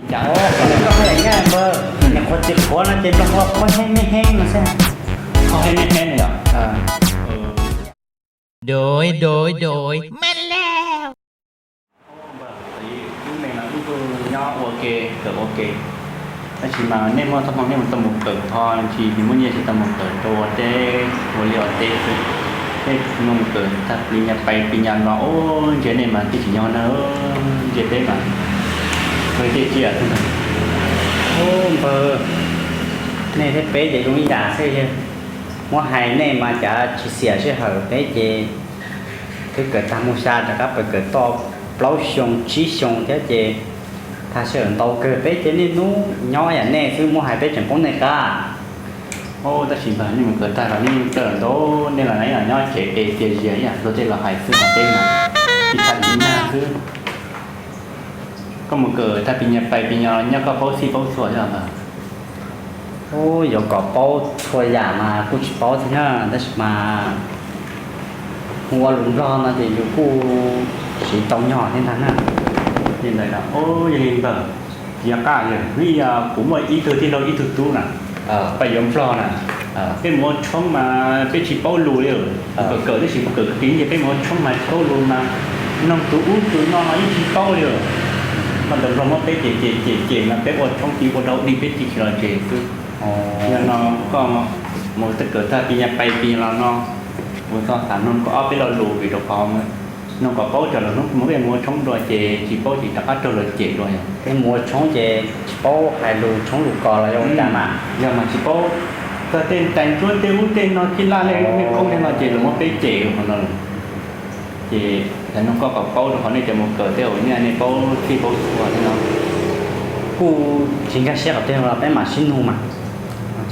Cas koj hais nyab npawg, nyuam qhuav txiv qhuav no ces npawg hu qhuav heeb me heeb no xwb. Qhuav heeb me heeb no yom? Dối, dối, dối, mệt leo. Lub neej no kuj nyob ua ke, kawm ua ke, tab sis mas nej muaj txoj hmoo nej mus tau mus kawm ho tsis muaj nyiaj tsis tau mus kawm rau ua teb ua liaj ua teb xwb. Nej mus kawm tag plis nyas pais plis nyas los ub, ntsia nej mas twb tsis nyob na, ntsia peb mas tej tsiaj xwb ntag. Ub npawg, nej thiab peb ces zoo ib yam xwb. Muab hais nej mas cas tsis xiam sij hawm, peb ces twb kawm tag mus xya rov qab pais kawm toj plaub xyoo tsib xyoo thiab ces tag sij hawm ntau kawg, peb ces niaj hnub nyob yam nej xwb, muab hais peb tseem poob nej qab. Ub, tab sis npawg, nej mus kawm tag los nej yeej tawm ntau, nej los nyob tsev es tias zias ib yam luag tej los hais xwb, hais peb mas tsis tshua dim nag xwb. Koj mus kawm tag pis nyas pais pis nyas los nyob koj paub txhij paub txhua thiab los npawg? Ub, yuav kom paub txhua yam mas kuj tsis paub thiab na, tab sis mas hu ua lus Nplog no ces yus kuj siv tau nyog thiab ntag na. Li ntawd, yog li npawg, yog qab yog hnub ib kuv muaj ib tug tij laug ib tug tub na, peb yuav Nplog na, peb mus ua tshoob mas peb tsis paub lus li. Kawm kawm tab sis kawm kawm kiv ces peb mus ua tshoob mas tsis paub lus mas noog tus ub tus no no yeej tsis paub li. Koj ntawd Nplog muab peb cem cem cem cem mas peb ua tshoob tsis ua dau dig peb tsis khiav los tsev xwb. Yog no koj mus kawm tag pis nyas pais pis nyas los no, kuv txo xav noog koj ob peb lo lus vim rau qhov noog kom paub tsam los hnub mus peb mus ua tshoob dua ces tsis paub ces rov qab raug luag cem dua yom. Peb mus ua tshoob ces tsis paub hais lus tshoob lus kos los yog ua cas mas. Yog mas tsis paub txog tej tais ntsuab tej ub tej no tij laj li nej qoob li no ces luag muab peb cem qhov no. Ces xav noog koj kom paub rau qhov nej cov mus kawm tej zaum nej paub txhij paub txhua thiab no. Kuj tsis nkag siab qhov twg los peb mam sib nug mas,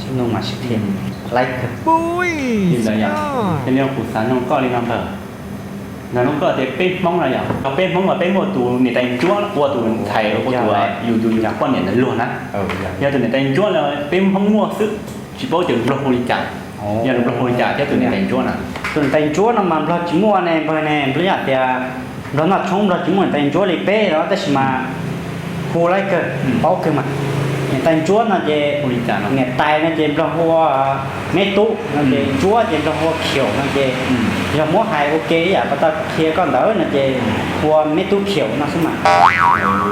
sib nug mas sib qhia. Li ntawd yog, ces li kuv xav noog koj li no npawg, xav noog koj tias peb Hmoob no yog, peb Hmoob mas peb muaj tus niam tais ntsuab ua tus ntxhais ua tus yus yus poj niam ntawd luag na. Yog tus niam tais ntsuab no peb Hmoob muaj xwb, tsis paub tias Nplog hu li cas. Yog Nplog hu li cas thiab tus niam tais ntsuab na? Tus niam tais ntsuab no mas Nplog tsis muaj ne npawg ne, Nplog yog tias Nplog noj tshoob Nplog tsis muaj niam tais ntsuab li peb no tab sis mas hu laij kawg, paub kawg mas. Niam tais ntsuab no ces, niam tais no ces Nplog hu ua me tub no ces ntsuab ces Nplog hu ua khiaum no ces yog muab hais ua ke ib yam pas tau qhia koj ntawd no ces hu ua me tub khiaum no xwb mas.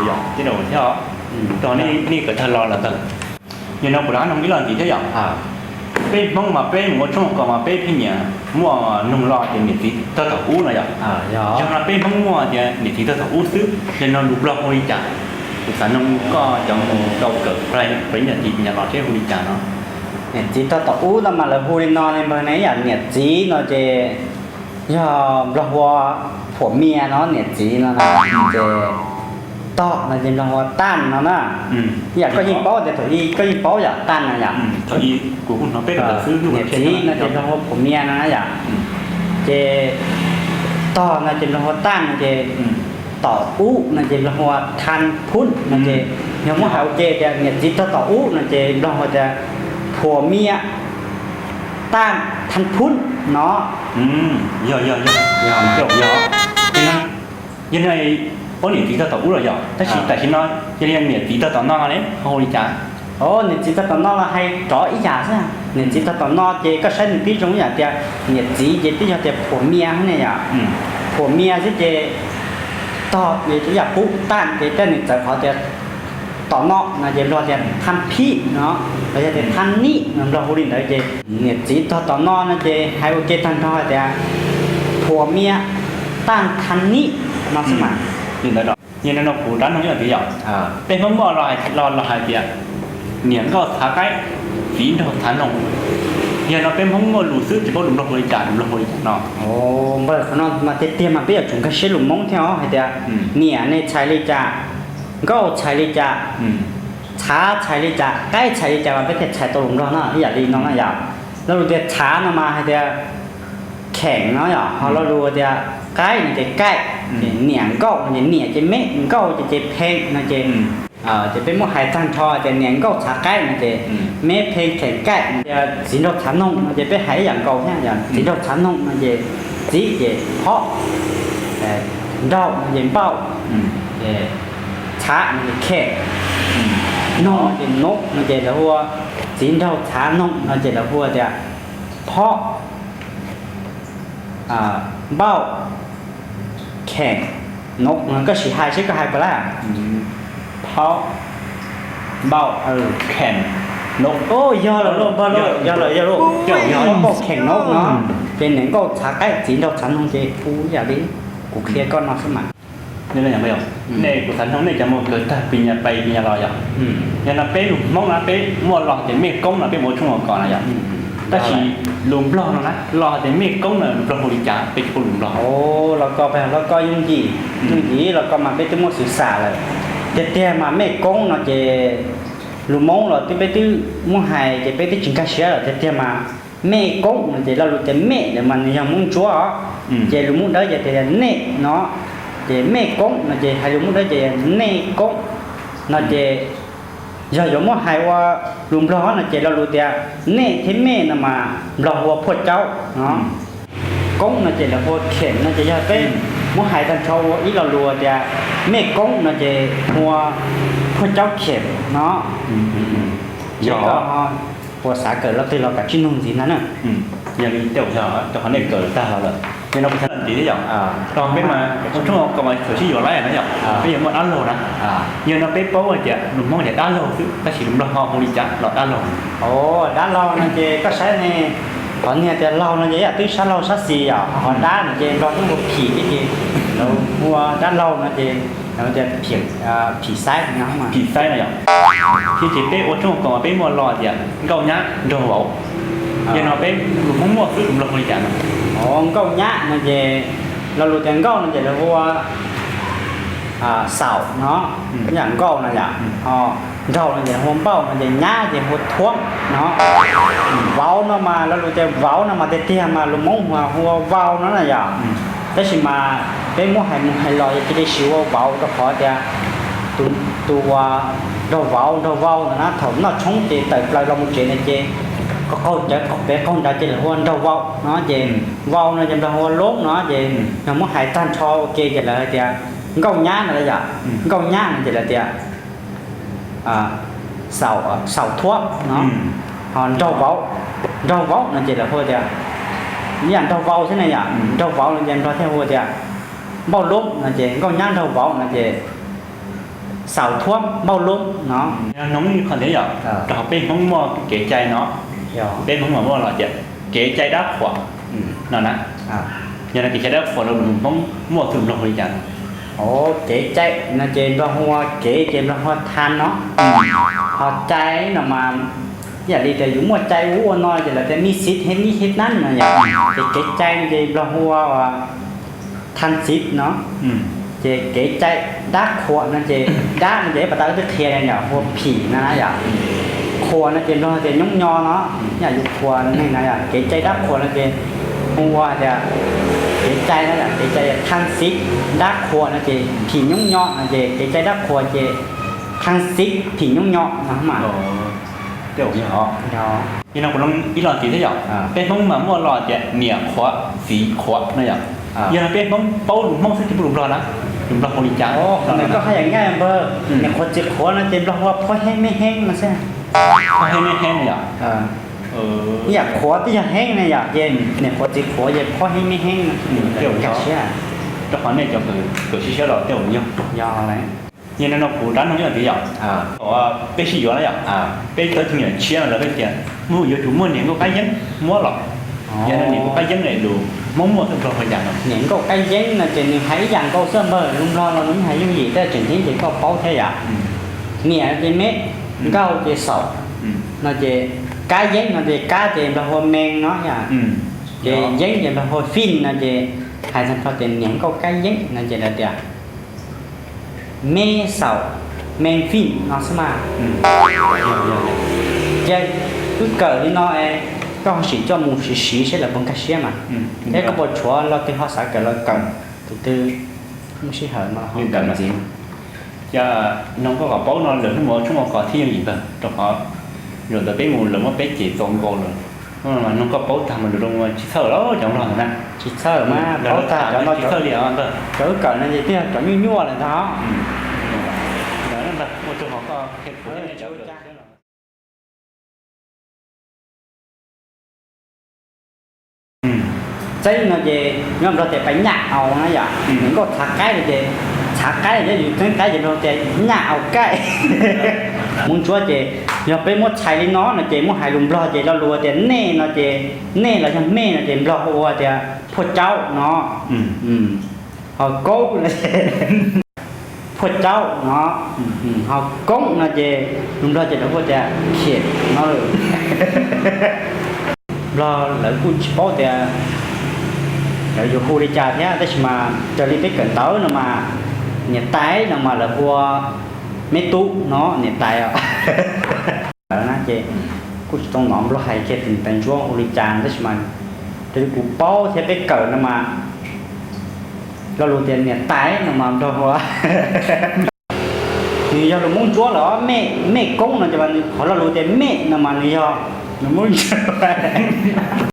Yog, tij laug thiab os, rau nej kawm tag los lawm ntag. Yog no kuv rov qab noog ib lo ntxiv thiab yom. Peb Hmoob mas peb mus ua tshoob ua kos mas peb pheej nyiam muaj noog lo tias niam txiv tog tom ub no yom. Yog no peb Hmoob muaj tias niam txiv tog tom ub xwb, yog no lus Nplog hu li cas? Kuv xav noog koj cov mus tau kawm pais nyuam txiv pis nyas los seb hu li cas no. Niam txiv tog tom ub no mas lawv hu li no ne npawg ne, ib yam niam txiv no ces yog Nplog hu ua phuam mia no, niam txiv no na, ces tog no ces Nplog hu ua taj no na. Ib yam koj yeej paub tias thaum ub koj yeej paub yom, taj no yom. Niam txiv no ces Nplog hu ua phuam mia no na yom. Ces tog no ces Nplog hu ua taj no ces, tom ub no ces Nplog hu ua than phun no ces yog muab hais ua ke tias niam txiv tog tom ub no ces Nplog hu tias phuam mia taj than phun no. Yog, yog, yog, yog, yog, yog, niam txiv tog tom ub los yog, tab sis tam sim no yog niam txiv tog tom no ne ho hu li cas? Niam txiv tog tom no los hais rov ib yam xwb. Niam txiv tog tom no ces koj saib nws twb zoo ib yam tias niam txiv ces twb yog tias phuam mia ne yom. Phuam mia xwb ces tog ib yam qub, taj ces tej nws txawv qhov tias tom no no ces Nplog tias than phim no, los yog tias than nim no Nplog hu li ntawd ces niam txiv tog tom no no ces hais ua ke tag nrho hais tias phuam mia taj than nim no xwb mas. Li ntawd, yog no kuv rov noog ib lo ntxiv yom. Peb Hmoob muaj lo, lo hais tias niam nkauj txhav qaib, txiv nraug txhav noog. Yog no peb Hmoob muaj lus xwb tsis paub lus Nplog hu li cas, lus Nplog hu li cas no. Npawg, qhov no mas tiag tiag mas peb yuav tsum nkag siab lus Hmoob thiab os, hais tias niam ne txhais li cas, nkauj txhais li cas, txhav txhais li cas, qaib txhais li cas mas peb thiaj txhais tau lus Nplog no ib yam li no na yom. Lo lus tias txhav no mas hais tias kheem no yom, ho lo lus tias qaib no ces kaij, ces niam nkauj no ces niam ces me, nkauj ces ces pheej no ces, ces peb muab hais tag nrho tias niam nkauj txhav qaib no ces me pheej kheem kaij, txiv nraug txhav noog no ces peb hais ib yam nkaus thiab yom, txiv nraug txhav noog no ces txiv ces phob, nraug no ces npauj, ces txhav no ces kheem. Noog no ces, noog no ces lawv hu ua, txiv nraug txhav noog no ces lawv hu ua tias phob, npauj, kheem, noog. Koj sim hais seb koj hais puas lawm. Phob, npauj, kheem, noog. Yog lawm lauj, npawg lauj, yog lawm, yog lawm. Npauj, kheem, noog no ces niam nkauj txhav qaib txiv nraug txhav noog ces kuv ib yam li kuv qhia koj no xwb mas. Nej kuv txhav noog nej cov mus kawg tag pis nyas pais pis nyas los yom. Yog no peb lus Hmoob no peb muaj lo tias mej koob no peb mus ua tshoob ua kos na yom. Tab sis lus Nplog no na lo tias mej koob no lus Nplog hu li cas peb tsis paub lus Nplog. Los koj, los koj yooj yim, yooj yim los koj mas peb twb muaj xwm xam lawm. Tiag tiag mas mej koob no ces lus Hmoob los twb peb twb muaj hais ces peb twb tsis nkag siab lawm. Tiag tiag mas mej koob no ces lo lus tias mej ntawd mas nws yog Hmoob Ntsuab os. Ces lus Hmoob Dawb ces tias nej no, ces mej koob no ces hais lus Hmoob Dawb ces nej koob no ces yog yuav muab hais ua lus Nplog no ces lo lus tias nej thiab mej no mas Nplog hu ua phua caub no. Koob no ces lawv hu ua kheem no ces yog peb muab hais tag nrho ua ib lo lus tias mej koob no ces hu ua phua caub kheem no. Ces koj ho puas xav kawm lo twg los koj tsij nug ntxiv ntag na. Yog li tej zaum yog rau qhov nej kawm tag los lawm, yog no kuv xav ntxiv thiab yom. Rau peb mas ua tshoob ua kos mas txawm sib yuav lawm na yom, peb yuav muaj dab laug na. Yog no peb paub tias lus Hmoob tias dab laug xwb tab sis lus Nplog ho hu li cas los dab laug? Dab laug no ces koj saib ne, qhov niag tias laug no ces yam twb sab laug sab xis yom, ho dab no ces Nplog twb hu phim thiab ces lawv hu ua dab laug no ces lawv tias phim xaib no. Phim xaib no yom. Thiab ces peb ua tshoob ua kos peb muaj lo tias nkauj nyab nraug vauv. Yog no peb lus Hmoob muaj xwb lus Nplog hu li cas no? Nkauj nyab no ces lo lus tias nkauj no ces lawv hu ua xaum no, yam nkauj no yom. Ho nraug no ces hu ua npauj no ces nyab ces hu ua thuab no. Vauv no mas lo lus tias vauv no mas tiag tiag mas lus Hmoob hu ua vau no na yom. Tab sis mas peb muab hais mus hais los yog cia li siv ua vauv rau qhov tias tus nraug vauv nraug vau ntawd na thaum noj tshoob ces tawm plaws los mus tsev na ces qaug cawv qaug pem qaug nrad ces lawv hu ua nraug vau no ces vau no ces Nplog hu ua loob no ces yog muab hais tag nrho ua ke ces lawv hais tias nkauj nyab no yom. Nkauj nyab no ces lawv tias xaum, xaum thuab no. Ho nraug vauv, nraug vauv no ces lawv hu tias ib yam nraug vau xwb na yom. Nraug vauv no ces Nplog thiaj hu tias npauj loob no ces nkauj nyab nraug vauv no ces xaum thuab npauj loob no. Nov qhov ntxiv yom, rau qhov peb Hmoob muaj kev cai no, peb Hmoob mas muaj lo tias kev cai dab qhuas no na. Yog no kev cai dab qhuas los lus Hmoob muaj xwb Nplog hu li cas no? Kev cai no ces Nplog hu ua kev ces Nplog hu ua than no. Ho cai no mas ib yam li tias yus muaj cai ua ua no ces lawv tias mib xib hev mib hev nab no yom. Ces kev cai no ces Nplog hu ua than xiv no. Ces kev cai dab qhuas no ces dab no ces ib pas tas wb twb qhia yom, hu ua phim no na yom. Qhuas no ces Nplog tias nyoob nyo no, yam yus qhuas neeg na yom. Kev cai dab qhuas no ces hu ua hais tias kev cai no yom, kev cai than xiv, dab qhuas no ces phim nyoob nyo no ces kev cai dab qhuas ces than xiv phim nyoob nyo no mas. Yog no kuv ib lo ntxiv thiab yom, peb Hmoob mas muaj lo tias niam qhuav txiv qhuav no yom. Yog no peb Hmoob paub lus Hmoob xwb tsis paub lus Nplog na, lus Nplog hu li cas? Koj haj yam nyaj npawg, niam qhuav txiv qhuav no ces Nplog hu ua phob heeb meb heeb no xwb. Phob heeb meb heeb no yom. Ib yam qhuav twb yog heeb na yom, ces niam qhuav txiv qhuav ces phob heeb meb heeb no. Rau qhov nej cov kawm siab siab los tej zaum yog. Yog lawm. Yog no kuv rov nug ib lo ntxiv yom. Peb sib yuav na yom, peb tau tus me nyuam tshiab lawm peb tias mus yuav tsum muaj niam nkauj qab yeeb muab los. Yog no niam nkauj qab yeeb lus Hmoob muaj xwb Nplog hu li cas no? Niam nkauj qab yeeb no ces nws hais ib yam nkaus xwb npawg, lus Nplog los nws hais yooj yim thiab tseem ceeb ces koj paub thiab yom. Niam ces meb, nkauj ces xaum, no ces qab yeeb no ces qab ces Nplog hu ua mee no yom. Ces yeeb ces Nplog hu ua fin no ces hais tag nrho tias niam nkauj qab yeeb no ces lawv tias meb xaum mee fin no xwb mas. Ces wb kawm li no es koj ho sim coj mus siv siv seb lawv puas nkag siab mas. Thiab koj puas tshuav lo twg ho xav kawm los kawm, tus twg muaj sij hawm no ho kawm ntxiv. Ces noog koj kom paub no lawm hnub mus ua tshoob ua kos thiaj yooj yim ntag, rau qhov zaum ntawd peb mus lawv muab peb cem txaus nkaus lawm. Noog koj paub tag mas lawv tsis txhawj los cov nplog ntawd na. Tsis txhawj mas, paub tag cov no tsis txhawj li os ntag. Cov wb kawm no ces twb yog cov nyuaj nyuaj lawm ntag. Ua tsaug Txeeb no ces nyob Nplog tias pais nyaj aus na yom, nkauj txhav qaib no ces, txhav qaib no yog yus txeeb qaib ces Nplog tias nyaj aus kaij. Hmoob Ntsuab ces yog peb muab txhais li no no ces muab hais lus Nplog ces lo lus tias nej no ces, nej los yog mej no ces Nplog hu ua tias phua caub no, ho kaub, phua caub no, ho koob no ces lus Nplog ces lawv hu tias khiam no. Nplog lawv kuj tsis paub tias lawv yuav hu li cas thiab, tab sis mas raws li peb kawm ntawv no mas niam tais no mas lawv hu ua meb tub no, niam tais os. Lawv na ces kuj tsis tau hnov Nplog hais kiag tias niam tais Ntsuab hu li cas, tab sis mas raws li kuv paub thiab peb kawm no mas lo lus tias niam tais no mas Nplog hu ua, nws yog lus Hmoob Ntsuab los mej, mej koob no ces mas nws qhov lo lus tias mej no mas nws yog lus Hmoob Ntsuab.